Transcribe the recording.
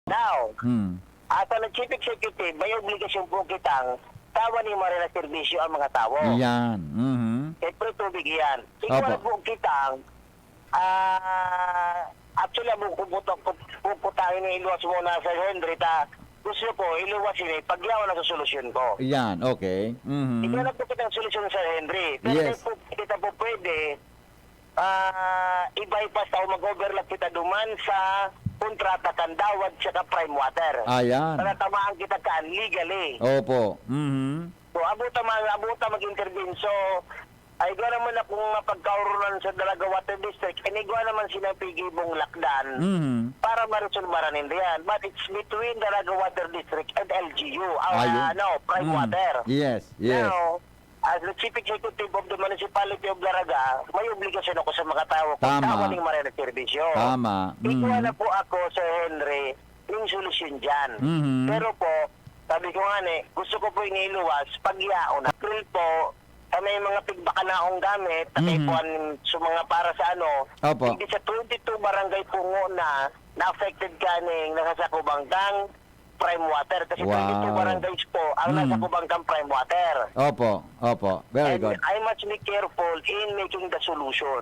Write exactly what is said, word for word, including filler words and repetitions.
Now, Hmm. asa na chief executive, may obligasyon po kitang tawan ni Marina Servisyo ang mga tawo. Yan. Mhm. Siyempre, tubig yan. Opo. Igual po kitang, ah, actually, amo ko po to, po, po tayo ni iluwas muna sa Henry, ta gusto ko, iluwas ini, pagyawan ang solusyon ko. Yan, okay. Mhm. Ikaw na po kitang solusyon sa Henry. Pero Yes. Hindi po, kita po pwede, ah, i-bypass o mag-overlap kita duman sa kontrata kan Dawat saka Prime Water. Ayan. Para tamaan kita kan legally. Opo. Mhm. So, abot ta man, abot ta mag-intervene. So, ay, igwa naman akong pagkaoronan sa Dalaga Water District, and igwa naman silang pigibong lakdan Mhm. para maresolbaran ninda yan. But it's between Dalaga Water District and L G U, or, Ayun. ano, Prime Mm. Water. Yes, yes. Now, as the Chief Executive of the Municipality of Dalaga, may obligasyon ako sa mga tao kung Tama. Tawan ni Marina Servisyo. Tama. Igwa Mm. na po ako, Sir Henry, yung solusyon dyan. Mhm. Pero po, sabi ko nga ni, gusto ko po iniluwas, pagyaon. April po, sa may mga pigbakanaong gamit, sa may Mhm. kuwan, sa mga para sa ano, Opo. hindi sa twenty-two barangay pungo na na-affected kaning nasasakuban kang Prime Water. Kasi Wow. twenty-two barangays po ang Mm. nasakuban kang Prime Water. Opo, opo. Very And good. I must be careful in making the solution.